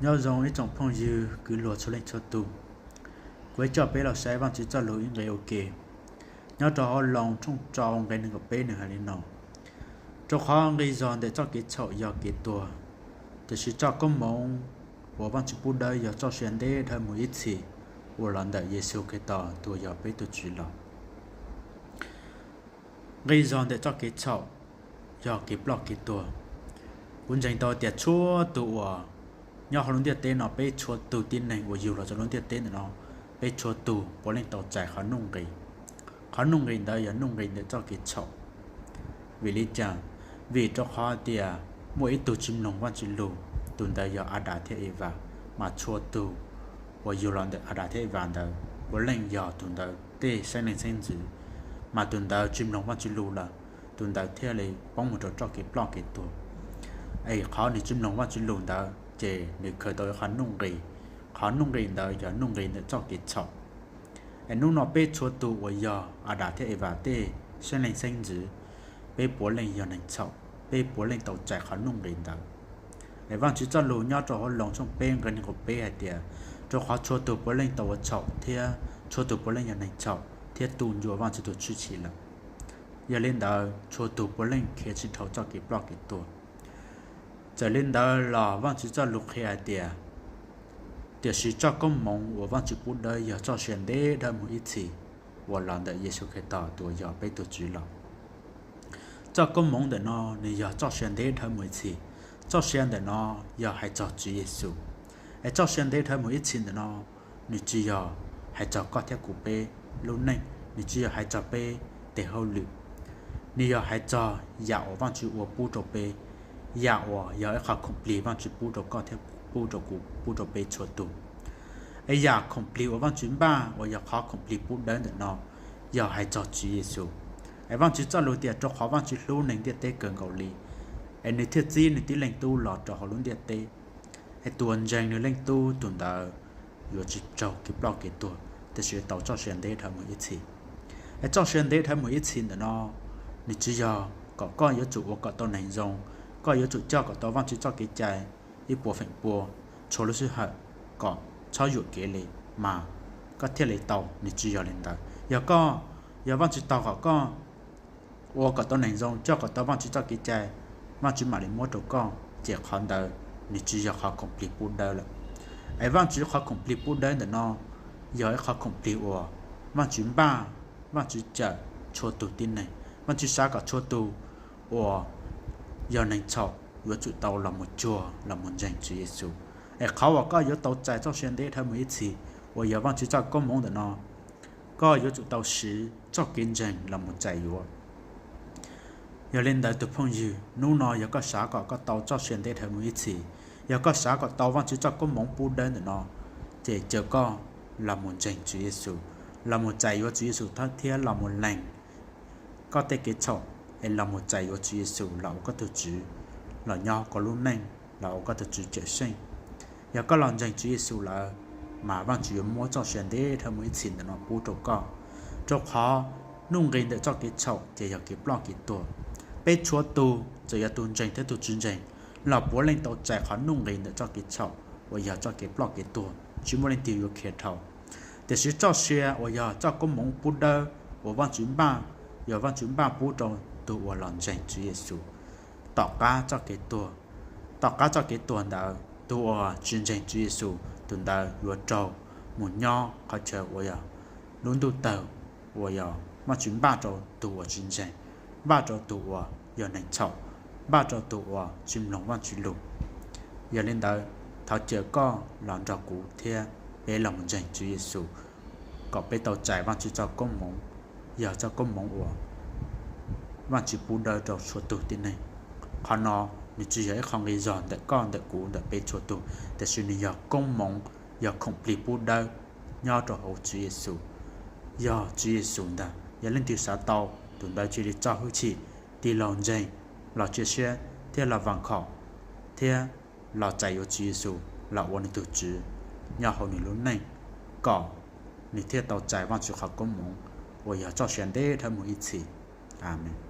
Nyob zoo ib tsoom phooj ywg kwv luag txhua leej txhua tus, kuv coj peb los saib Vajtswv txoj lus ib nqe ua ke. Nyob rau hauv Loos tshooj rau nqe nees nkaum peb nws hais li no: Rau qhov nqi zog ntawm txoj kev txhaum yog kev tuag, tiam sis txoj koob hmoov uas Vajtswv pub dawb yog txoj sia ntev dhawv mus ib txhis uas los ntawm Yexus Khetos tus uas yog peb tus Tswv los. Nqi zog ntawm txoj kev txhaum yog kev ploj kev tuag. Kuv ntseeg tau tias txhua tus uas nyob hauv lub ntiaj teb no, peb txhua tus tib neeg uas yug los rau lub ntiaj teb ntawm no, peb txhua tus puav leej tau txais qhov nuj nqis. Qhov nuj nqis ntawd yog nuj nqis ntawm txoj kev txhaum. Vim li cas? Vim rau qhov tias muaj ib tug tsis mloog Vajtswv lus, tus ntawd yog Adas thiab Evas, mas txhua tus uas yug los ntawm Adas thiab Evas ntawd puav leej yog tus ntawd tej xeeb leej xeeb ntxwv, mas tus ntawd tsis mloog Vajtswv lus lawm, tus ntawd thiaj li poob mus rau txoj kev ploj kev tuag. Es qhov nws tsis mloog Vajtswv lus ntawd ces nws khaws tau ib qhov nuj nqis. Qhov nuj nqis ntawd yog nuj nqis ntawm txoj kev txhaum. Es hnub no peb txhua tus uas yog Adas thiab Evas tej xeeb leej xeeb ntxwv, peb puav leej yog neeg txhaum, peb puav leej tau txais qhov nuj nqis ntawd. Es Vajtswv txoj lus nyob rau hauv Loos tshooj peb nqe nees nkaum peb hais tias, rau qhov txhua tus puav leej tau ua txhaum thiab txhua tus puav leej yog neeg txhaum thiab tu ncua Vajtswv tus tshwj chim lawm. Yog li ntawd txhua tus puav leej khiav tsis dhau txoj kev ploj kev tuag. Txawm li ntawd los Vajtswv txoj lus qhia hais tias, tiam sis txoj koob hmoov uas Vajtswv pub dawb yog txoj sia ntev dhawv mus ib txhis uas los ntawm Yexus Khetos tus uas yog peb tus Tswv los. Txoj koob hmoov ntawm no nws yog txoj sia ntev dhawv mus ib txhis. Txoj sia ntawm no yog hais txog Tswv Yexus. Es txoj sia ntev dhawv mus ib txhis ntawm no, nws tsis yog hais txog koj thiab kuv peb lub neej, nws tsis yog hais txog peb tes hauj lwm. Nws yog hais txog yam uas Vajtswv ua pub rau peb, yam uas yog ib qho khoom plig Vajtswv pub rau koj thiab pub rau kuv, pub rau peb txhua tus. Es yam khoom plig uas Vajtswv npaj uas yog qhov khoom plig pub dawb ntawm no yog hais txog Tswv Yexus. Es Vajtswv txoj lus tias, rau qhov Vajtswv hlub neeg ntiaj teb kawg nkaus li, es nws thiaj txib nws tib leeg tub los rau hauv lub ntiaj teb. Es tus uas ntseeg nws leej tub tus ntawd yuav tsis raug kev ploj kev tuag, tiam sis tau txoj sia ntev dhawv mus ib txhis. Es txoj sia ntev dhawv mus ib txhis ntawm no, nws tsis yog kom koj yuav tsum ua kom tau neeg zoo, koj yuav tsum coj kom tau Vajtswv txoj kev cai ib puas feem pua txhua lub sij hawm kom txhob yuam kev li mas koj thiaj li tau. Nws tsis yog li ntawd. Yog koj, yog Vajtswv tau kom koj ua kom tau neeg zoo, coj kom tau Vajtswv txoj kev cai, Vajtswv mam li muab rau koj, ces qhov ntawd nws tsis yog qhov khoom plig pub dawb lawm. Es Vajtswv qhov khoom plig pub dawb ntawm no yog ib qhov khoom plig uas Vajtswv npaj, Vajtswv cawm txhua tus tib neeg. Vajtswv xav kom txhua tus uas yog neeg txhaum yuav tsum tau los mus cuag los mus ntseeg Tswv Yexus. Es qhov uas koj yuav tau txais txoj sia ntev dhawv mus ib txhis uas yog Vajtswv txoj koob hmoov ntawm no, koj yuav tsum tau siv txoj kev ntseeg los mus txais yuav. Yog li ntawd tus phooj ywg, hnub no yog koj xav kom koj tau txoj sia ntev dhawv mus ib txhis, yog koj xav kom tau Vajtswv txoj koob hmoov pub dawb ntawm no, ces caw koj los mus ntseeg Tswv Yexus, los mus txais yuav Tswv Yexus thiab los mus lees koj tej kev txhaum, es los mus txais yuav Tswv Yexus los ua koj tus Tswv, los nyob koj lub neej los ua koj tus Tswv cawm seej. Yog koj los ntseeg Tswv Yexus lawm, mas Vajtswv yuav muab txoj sia ntev dhawv mus ib txhis ntawm no pub rau koj, rau qhov nuj nqis ntawm txoj kev txhaum ces yog kev ploj kev tuag. Peb txhua tus, txawm yog tus ntseeg thiab tus tsis ntseeg, los puav leej tau txais qhov nuj nqis ntawm txoj kev txhaum uas yog txoj kev ploj kev tuag, tsis muaj leej twg yuav khiav dhau. Tiam sis txoj sia uas yog txoj koob hmoov pub dawb uas Vajtswv npaj, yog Vajtswv npaj pub rau tus uas los ntseeg Tswv Yexus tom qab txoj kev tuag. Tom qab txoj kev tuag ntawd, tus uas tsis ntseeg Tswv Yexus tus ntawd yuav raug mus nyob qhov chaw uas yog lub ntuj tawg, uas yog Vajtswv npaj rau tus uas tsis ntseeg, npaj rau tus uas yog neeg txhaum, npaj rau tus uas tsis mloog Vajtswv lus. Yog li ntawd, thov caw koj los nrog kuv thiab peb los mus ntseeg Tswv Yexus, kom peb tau txais Vajtswv txoj koob hmoov, yog txoj koob hmoov uas Vajtswv pub dawb rau txhua tus tib neeg. Qhov no nws tsis yog ib qho nqi zog ntawm koj ntawm kuv ntawm peb txhua tus, tiam sis nws yog koob hmoov, yog khoom plig pub dawb nyob rau hauv Tswv Yexus. Yog Tswv Yexus ntag, yog leej twg xav tau, tus ntawd cia li tso hwj chim, tig los ntseeg, los cia siab thiab los vam khom, thiab los txais yuav Tswv Yexus los ua nws tus Tswv nyob hauv nws lub neej, kom nws thiaj tau txais Vajtswv qhov koob hmoov uas yog txoj sia ntev dhawv mus ib txhis. Amees.